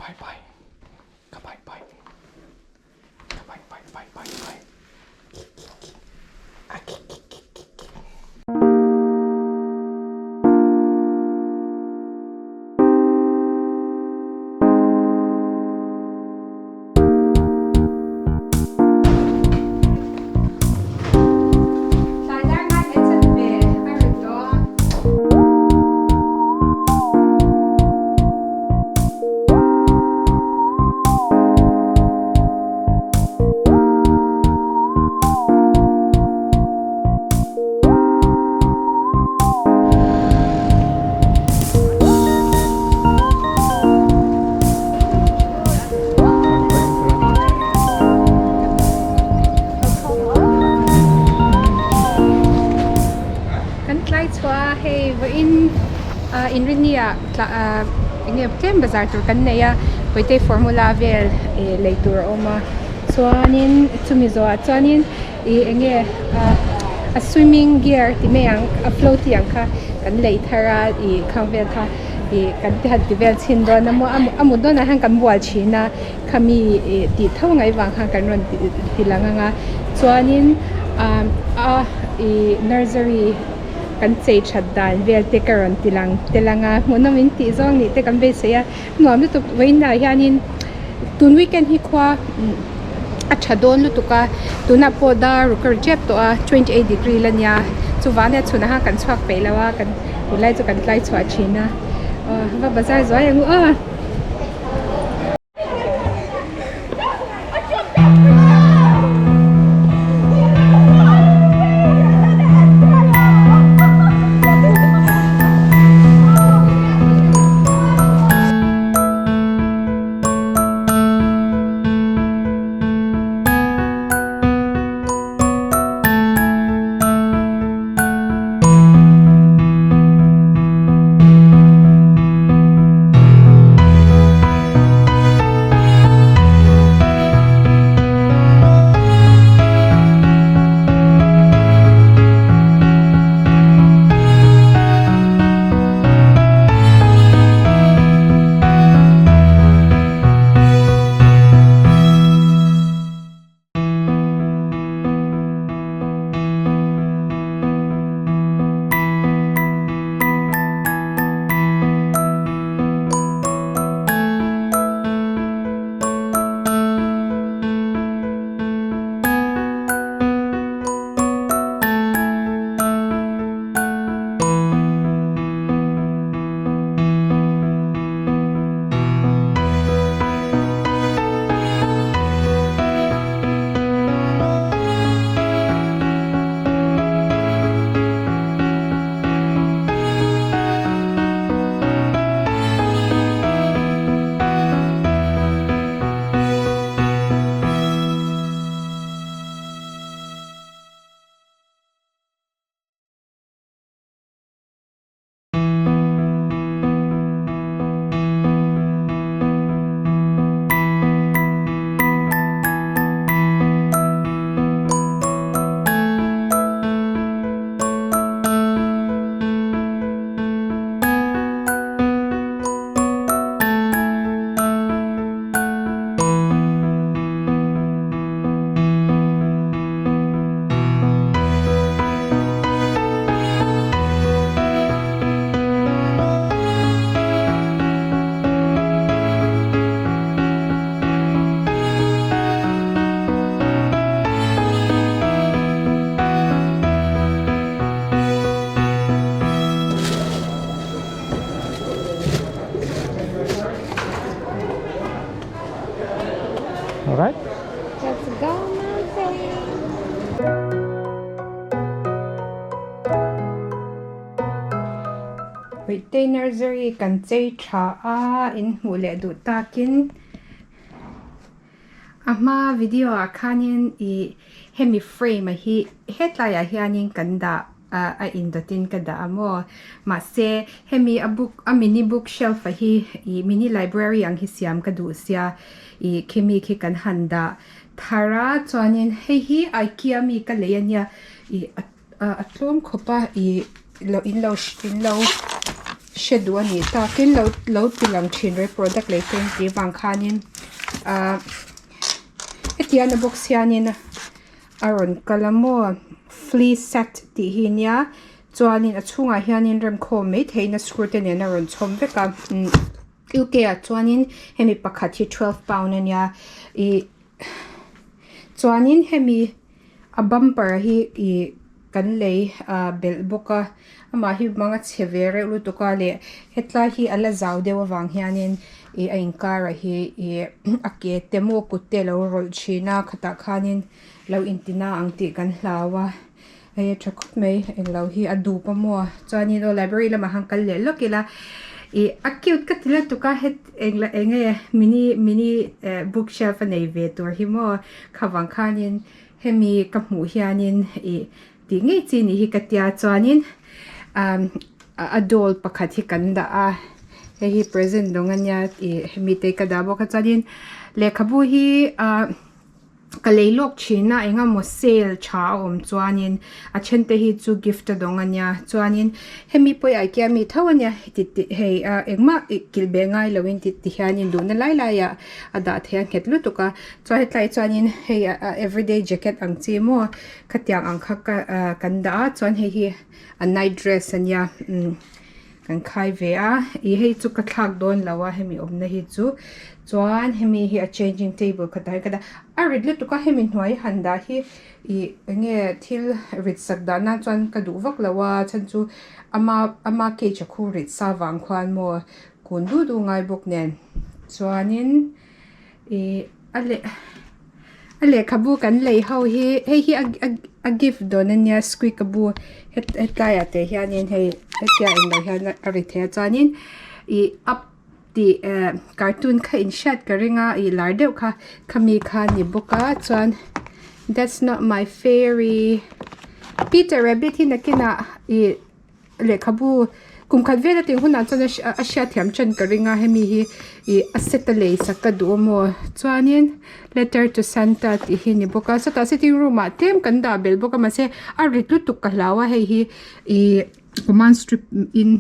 Bye bye. Ka bye bye. Ka bye bye bye bye bye. A ki ki ki ki ki. Tlai dar ngai leh chan ve a ri tawh a. Kan tlai chhuah a hei vawiin ah inrinni ah tla ah eng nge tlem bazar tur kan nei a Paite formula vel eh lei tur a awm a chuanin chumi zawhah chuanin ih eng nge ah a swimming gear ti mai ang a floaty ang kha kan lei thar a ih khang vel kha ih kan ti han ti vel chhin dawn a maw a mut dawnah hian kan bual thin a khami ih tih tho ngaih vang khan kan rawn ti lang ang a chuanin ah a ih nursery kan chei that dan vel te ka rawn ti lang tel ang a hmuhnawm in tih zawng nih te kan beisei a nuam lutuk vawiinah hianin tun weekend hi khua a tha dawn lutuk a tunah pawh dar ruk a ri tep tawh a 28 degree la nia chuvang nia chhunah khan kan chhuak peih lo a kan tunlai chu kan tlai chhuah thin a aw va bazar zuai ang u aw. Alright. Let's go mountain. Puitei nursery kan chei tha a in hmuh leh duh takin a hma video ah khanin ih hemi frame a hi hetlaiah hianin kan dah ah a indawtin ka dah a maw mahse hemi a book a mini book shelf a hi ih mini library ang hi siam ka duh sia ih khimi khi kan han dah thar a chuanin hei hi ikea mi ka lei ania ih a tlawm khawp a ih lo in lo in lo. Hre duh a nih takin lo lo ti lang thin rei product lei te tih vang khanin ahh hetiang a box hianin a rawn kal a maw flea set tih hi nia chuanin a chhungah hianin remkhawm mai theihin a screw te nen a rawn chhawm vek a umm U K ah chuanin hemi pakhat hi twelve pound a nia ih chuanin hemi a bumper hi ih kan lei ah belh bawk a amah hi hmang a chhe ve reuh lutuk a leh hetlai hi a la zau deuh avang hianin ih a inkarah hi ih a ke te maw kut te alo rawlh thin a khatah khanin lo inti na ang tih kan hlau a hei a tha khawp mai englo hi a dup a maw chuanin aw library lamah khan kal leh lawk ila ih a cute ka ti lutuk a het englo eng nge mini mini eh bookshelf a nei ve tur hi maw khavang khanin hemi ka hmuh hianin ih tih ngei chi nih hi ka tia chuanin umm a doll pakhat hi kan dah a hei hi present dawng ania ih hemi te ka dah bawk a chuanin lehkhabu hi ah ka lei lawk thin a eng emaw sale tha a awm chuanin a then te hi chu gift a dawng ania chuanin hemi pawh hi ikea mi tho ania heti tih hei ah engmah ih kilh beh ngai loin ti ti hianin duhna lai lai ah a dah theih a nghet lutuk a chuan hetlai chuanin hei ah everyday jacket ang chi maw khatiang ang kha ka ah kan dah a chuan hei hi a night dress ania umm kan khai ve a ih hei chu ka thlak dawn lo a hemi awmna hi chu chuan hemi hi a changing table khatah hian ka dah a rit lutuk a hemi hnuai han dah hi ih eng nge thil rit sak dah nan chuan ka duh vak lo a chhan chu ama ama cage a khu rit sa vang khuan maw kun du du ngai bawk nen chuanin ih a leh a lehkhabu kan lei ho hi hei hi a a a gift dawn ania squeak a bu hetlai ah te hianin hei hetia englo hian a ri thei a chuanin ih up tih eh cartoon kha in hriat ka ring a ih lar deuh kha khami kha a ni bawk a chuan that's not my fairy Peter rabbit hi nakinah ih lehkhabu kum khat vel a tih hunah chuan a hriatthiam ṭan ka ring a hemi hi ih a set a lei sak ka duh a maw chuanin letter to santa tih hi a ni bawk a chutah sitting room ah tlem kan dah belh bawk a mahse a rit lutuk ka hlau a hei hi ih command strip in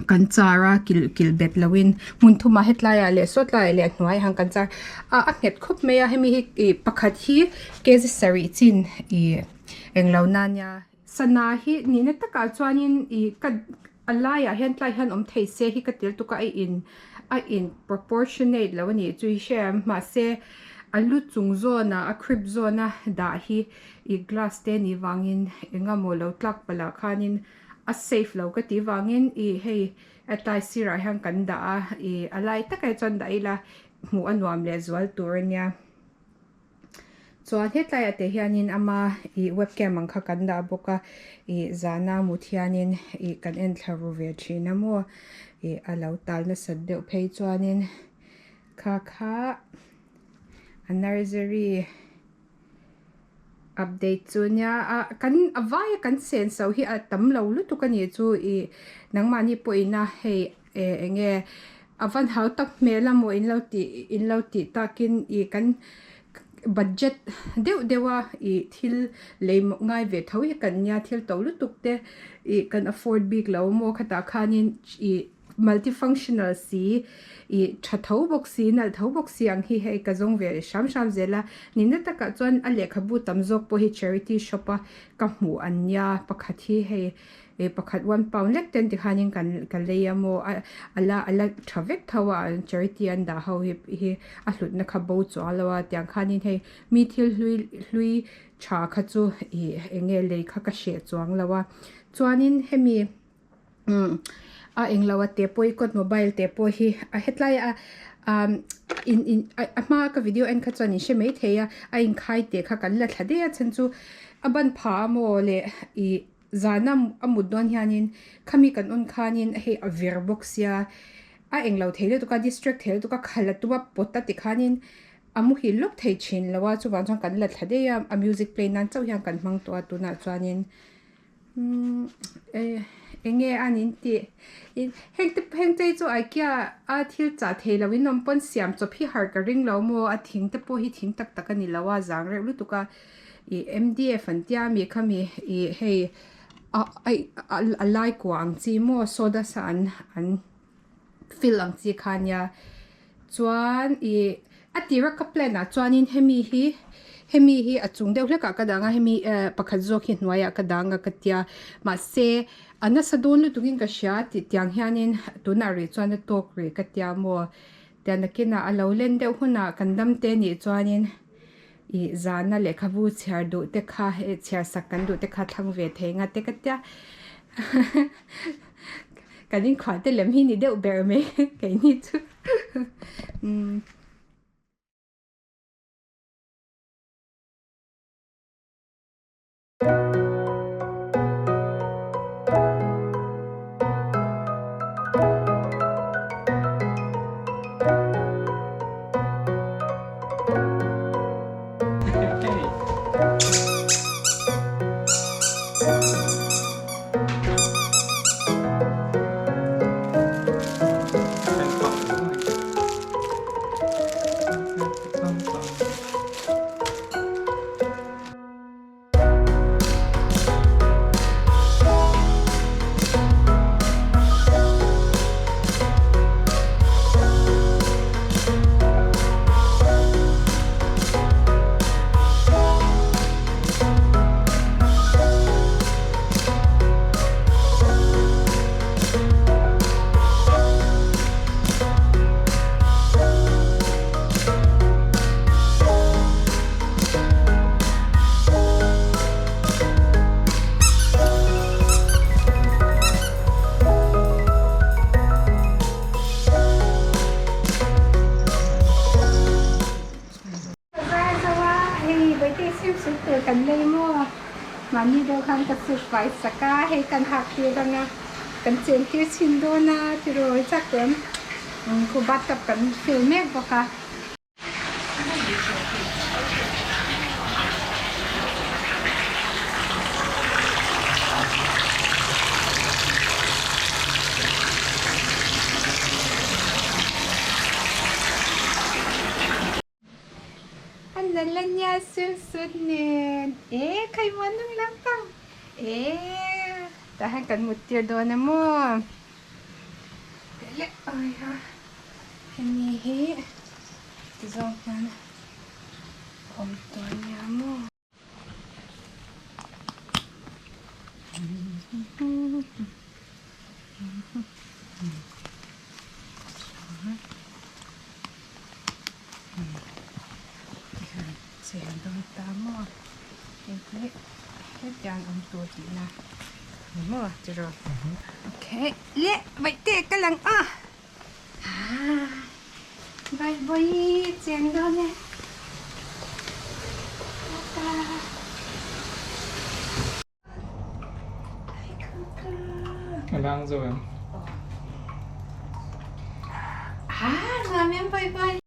kan char a kilh kilh bet loh in hmun thumah hetlai ah leh saw tlai ah leh a hnuai ang kan char a a nghet khawp mai a hemi hi ih pakhat hi kg sarih chin ih englo na nia. Sana hi nihna takah chuanin ih ka a laiah hian tlai hian awm thei se hi ka tel tuk a a in a in proportionate lo a nih chu i hria em mahse a lu chung zawnah a crib zawna dah hi ih glass te nih vangin eng emaw lo tlak palh ah khanin a safe lo ka tih vangin ih hei a tlai sirah hian kan dah a ih a lai takah hi chuan dah ila hmuh a nuam leh zual tur a nia. Chuan hetlaiah te hianin ama ih webcam ang kha kan dah bawk a ih zana mut hianin ih kan en thla ru ve thin a maw ih a lo tal nasat deuh phei chuanin kha kha a nursery update chu nia a kan a vaia kan senso hi a tam lo lutuk a nih chu ih nangmahni pawhin a hei eh eng nge a van hau tak hmel a maw in lo tih in lo tih takin ih kan budget deuh deuh a ih thil lei ngai ve tho hi kan nia thil to lutuk te ih kan afford bik lo maw khatah khanin ih multi functional si ih tha tho bawk si nalh tho bawk si ang hi hei ka zawng ve hram hram zel a nihna takah chuan a lehkhabu tam zawk pawh hi charity shop a ka hmuh an nia pakhat hi hei. Ih pakhat one pound lek ten tikhanin kan ka lei a maw a ala ala tha vek tho a charity an dah ho hi hi a hlutna kha bo chuang lo a tiang khanin hei mi thil hlui hlui tha kha chu ih eng nge lei kha ka hreh chuang lo a chuanin hemi umm a englo a te pawh hi kawt mobile te pawh hi a hetlai a umm in in a hma ka video en kha chuan in hre maithei a a inkhai teh kha kan la thla daih a chhan chu a ban phah a maw le ih. Zana a mut dawn hianin khami kan on khanin hei a vir bawk sia a englo thei lutuk a distract thei lutuk a khal a tum a pawt a tikhanin a muhil lawk thei thin lo a chuvang chuan kan la thla daih a a music play nan chauh hian kan hmang tawh a tunah chuanin umm eng nge a nin tih heng te heng te hi chu ikea a thil chah thei lo in awm pawn siam chawp hi har ka ring lo maw a thing te pawh hi thing tak tak a ni lo a zang reuh lutuk a. Ih M_D_F an tia mi khami ih hei A aih a lai kua ang chi maw sawdust a an an fill ang chi kha ania chuan ih a tira ka plan ah chuanin hemi hi hemi hi a chung deuh hlekah ka dang a hemi eh pakhat zawk hi hnuaiah ka dang a ka tia mahse a nasa dawn lutuk in ka hria tih tiang hianin tunah rih chuan a tawk rih ka tia maw tiang nakinah a lo len deuh hunah kan dam te nih chuanin. Ih zana lehkhabu chhiar duh te kha eh chhiar sak kan duh te kha thlang ve thei nga te ka tia kan inkhuah te lem hi ni deuh ber mai keini chu umm. Zar zo a, hei Bawihtei swimsuit tur kan lei maw? Mahni deuh khan ka suk fai sak a, hei kan hak tir ang a, kan chen tir chhin dawn a, tiraw chak em? Khu bathtub kan fill mek bawk a. An la la nia swimsuit nen e khaimuan hnung lampang e tah hian kan mut tir dawn a maw le awi a hemi hi ti zawng hian a awm tawh a nia maw. Cheng dawn ta maw hei hi hetiang awm tur tihna ni maw tiraw okay le vaihte ka lang a Bye bye cheng dawn e tata A lang zo em? Ah, nuam em bye bye.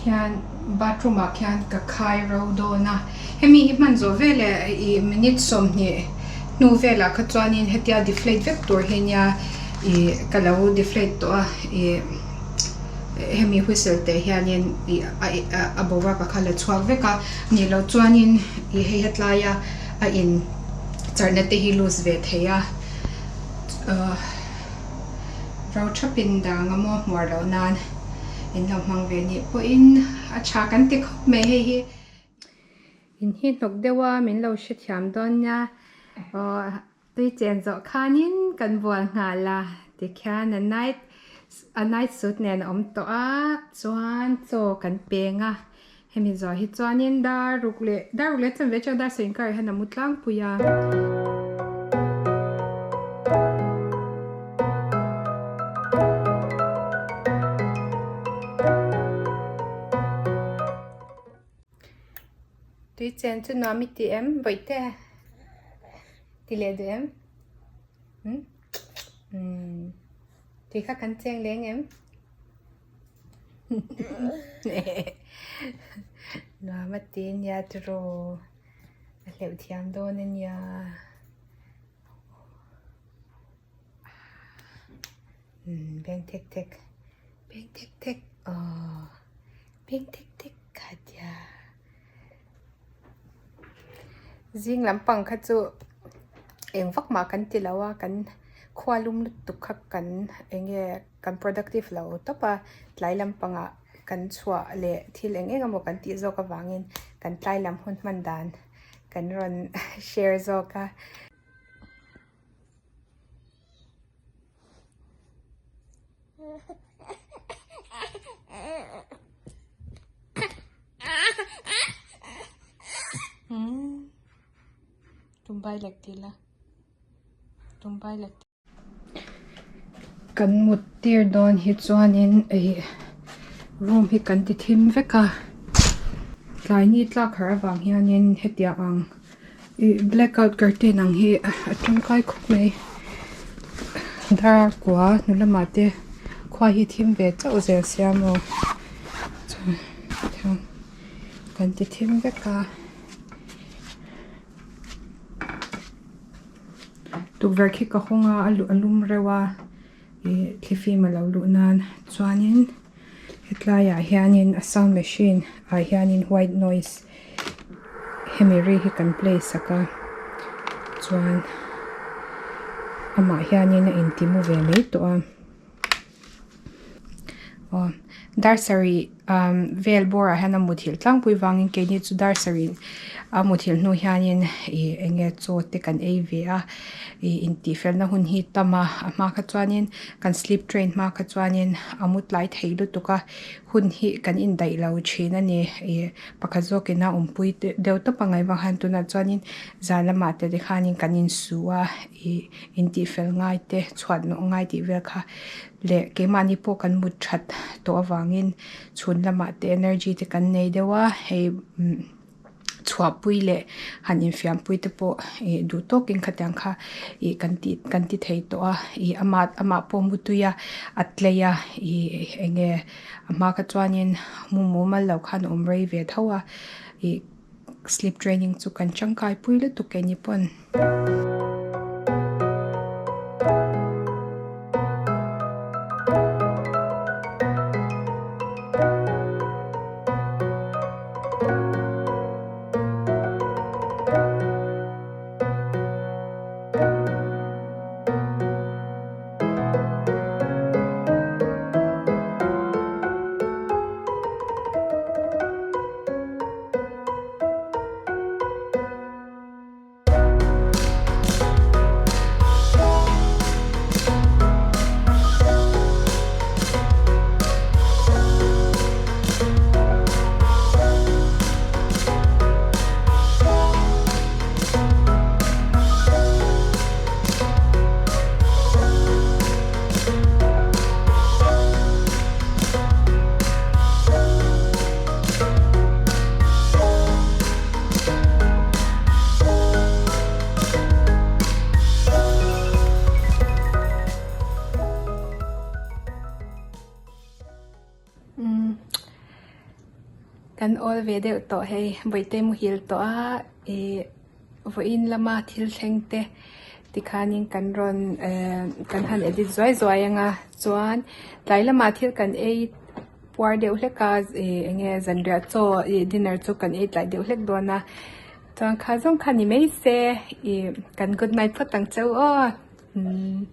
Hian bathroom ah khian ka khai ro dawn a hemi hi hman zawh veleh ih minute 20 hnu velah kha chuanin hetia deflate vek tur hi nia ih ka lo deflate tawh a ih hemi whistle te hianin ih a boruak a kha la chhuak vek a nih loh chuanin ih hei hetlaia a in charhna te hi loose ve thei a ahh. Ro thapin dang a maw hmuar loh nan in lo hmang ve nih pawhin a tha kan ti khawp mai hei hi. In hi hnawk deuh a min lo hrethiam dawn nia aw tui chen zawh khanin kan bual nghal a tikhian a night a night suit nen a awm tawh a chuan chaw kan peng a hemi zawh hi chuanin dar ruk leh dar ruk leh chanve atang dar sarih inkar ah hian a mu tlangpui a. Tui chen chu nuam i ti em bawihte ti leh duh em umm umm tui kha kan cheng leng em nuam a ti nia tiraw a hleuh thiam dawn a nia umm beng thek thek beng thek thek aww. Beng tek tek kha tia. Zing lampang kha chu eng vak mah kan ti lo a, kan khua lum lutuk kha kan eng nge kan productive lo tawp a, tlai lampangah kan chhuah leh thil eng eng emaw kan tih zawk avangin kan tlai lam hun hman dan kan rawn share zawk a. Kan mut tir dawn hi chuanin ih room hi kan ti thim vek a tlai ni tlak harh avang hianin hetiang ang Ih blackout curtain ang hi a tangkai khawp mai dar kua hnu lamah te khua hi thim ve chauh zel sia maw chuan kan ti thim vek a tukverh khi ka hawng a a luh a lum reuh a ih thlifim a lo luh nan chuanin hetlaiah hianin a sound machine ah hianin white noise hemi ri hi kan play sak a chuan amah hianin a inti mu ve mai tawh a aw dar sarih umm vel bawrah hian a muthilh tlangpui vangin keini chu dar sarih a muthilh hnu hianin ih eng nge chaw te kan ei ve a ih intihfelna hun hi tam a a hma kha chuanin kan sleep train hma kha chuanin a mu tlai thei lutuk a hun hi kan indaih lo thin a ni ih pakhat zawkin a awmpui deuh tawp a ngaih vang khan tunah chuanin zan lamah te tikhanin kan insu a ih intihfel ngai te chhuat nawh ngai tih vel kha leh keimahni pawh kan mut that tawh avangin chhun lamah te energy te kan nei deuh a hei umm chhuahpui leh han infiampui te pawh ih duh tawkin khatiang kha ih kan tih kan ti thei tawh a ih amah amah pawh mutui a a tlei a ih eng nge a hma kha chuanin mu mumal lo khan a awm rei ve tho a ih sleep training chu kan tangkai pui lutuk keini pawn. Kan awl ve deuh tawh hei bawihte muhil tawh a ih vawiin lama thil thleng te tikhanin kan rawn ehh kan han edit zuai zuai anga chuan tlai lamah thil kan ei puar deuh hlek a ih eng nge zanriah chaw ih dinner chu kan ei tlai deuh hlek dawn a chuan kha zawng kha ni mai se ih kan good night phawt ang cheu aw umm.